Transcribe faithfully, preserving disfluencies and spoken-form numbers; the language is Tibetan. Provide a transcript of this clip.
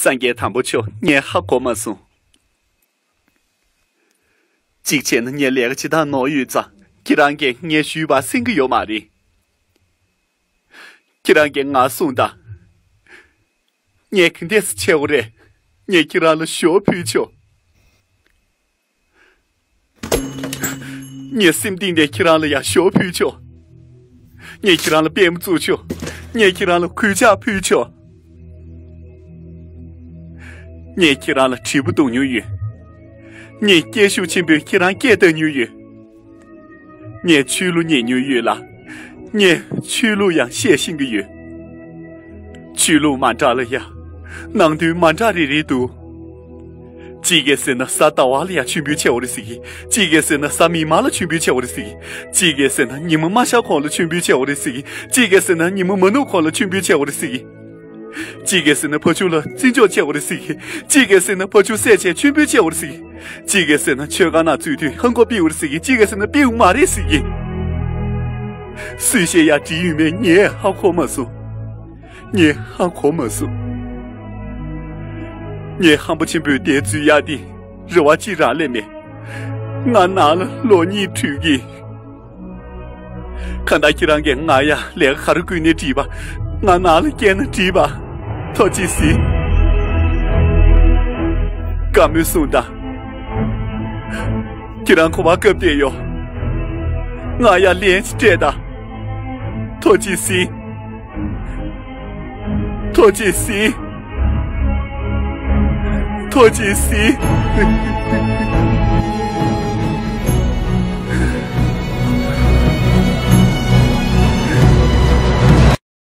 སངས་རྒྱས་དམ་པ་མཆོག་ངས་ཧ་གོ་མ་སོང་། གཅིག་བྱས་ན་ངས་ལས་ཀ་བྱེད་སྟངས་ནོར་ཡོད་ཙང་ཁྱེད་རང་གིས་ངས་ཞུས་པ་གསན་གྱི་ཡོད་མ་རེད། ཁྱེད་རང་གིས་ང་གསུངས་དང་། ངས་ག་འདྲས་སེ་བྱེད་དགོས་རེད། ངས་ཁྱེད་རང་ལ་ཞོ་ཕུལ་ཆོག་ངས་སེམས་གཏིང་ནས་ཁྱེད་རང་ལ་ཡང་ཞོ་ཕུལ་ཆོག་ངས་ཁྱེད་རང་ལ་པད་མ་བཙུགས་ཆོག་ངས་ཁྱེད་རང་ལ་གོས་ཆག་ཕུལ་ཆོག་ངས་ཁྱེད་རང་ལ་དྲིལ་བུ་རྡུང་མྱོང་ཡོད། ངས་སྐད་ཤུགས་ཆེན་པོས་ཁྱེད་རང་སྐད་བརྡབ་མྱོང་ཡོད། ངས་ཆོས་ལུགས་ཉན་མྱོང་ཡོད་ལ། ངས་ཆོས་ལུགས་ཡང་བཤད་ཤེས་ཀྱི་ཡོད། ཆོས་ལུགས་མ་འདྲ་ལ་ཡང་ནང་དོན་མ་འདྲ་རེ་རེ་འདུག་གཅིག་གིས་ཟེར་ན་གཟའ་ཟླ་བ་ལ་ཡང་མཆོད་འབུལ་བྱེད་དགོས་རེད་ཟེར་གི། གཅིག་གིས་ཟེར་ན་གཟའ་མིག་དམར་ལ་མཆོད་འབུལ་བྱེད་དགོས་རེད་ཟེར་གི། གཅིག་གིས་ཟེར་ན་ཉི་མ་མ་ཤར་གོང་ལ་མཆོད་འབུལ་བྱེད་དགོས་རེད་ཟེར་གི། གཅིག་གིས་ཟེར་ན་ཉི་མ་མ་ནུབ་གོང་ལ་མཆོད་འབུལ་བྱེད་དགོས་རེད་ཟེར་གི། གཅིག་གིས་ཟེར་ན་ཕ་ཆུང་ལ་བརྩི་འཇོག་བྱེད་དགོས་རེད་ཟེར་གི། གཅིག་གིས་ཟེར་ན་ཕ་ཆུང་བསད་བྱས་མཆོད་འབུལ་བྱེད་དགོས་རེད་ཟེར་གི། གཅིག་གིས་ཟེར་ན་མཆོད་ཁང་ནང་འཛུལ་དུས་ཧང་གོ་ཕུལ་དགོས་རེད་ཟེར་གི། གཅིག་གིས་ཟེར་ན་ཕུལ་དགོས་མ་རེད་ཟེར་གི། སུས་བཤད་ཡག་འགྲིག་ཡོད་མེད་ངས་ཧ་གོ་མ་སོང་། ངས་ཧ་གོ་མ་སོང་། ངས་ཧམ་པ་ཆེན་པོས་དེ་འཛུལ་ཡག་དེ་རེ་བ་གཅིག་རང་ལས་མེད། ང་ནང་ལ་ལོ་གཉིས་ཁྲུས་ཀྱིས། གང་ལྟར་ཁྱེད་རང་གིས་ང་ཡང་ལས་ཀ་ག་རེ་བསྐུལ་ནའི་འགྲིག་པ། ང་ནང་ལ་བསྐྱལ་ན་འགྲིག་པ། ཐུགས་རྗེ་གཟིགས། བཀའ་མོལ་གསུངས་དང་། ཁྱེད་རང་ག་པར་བཀབ་བསྡད་ཡོད། ང་ཡང་ལན་ཅིག་སྤྲད་དང་། ཐུགས་རྗེ་གཟིགས། ཐུགས་རྗེ་གཟིགས། ཐུགས་རྗེ་གཟིགས།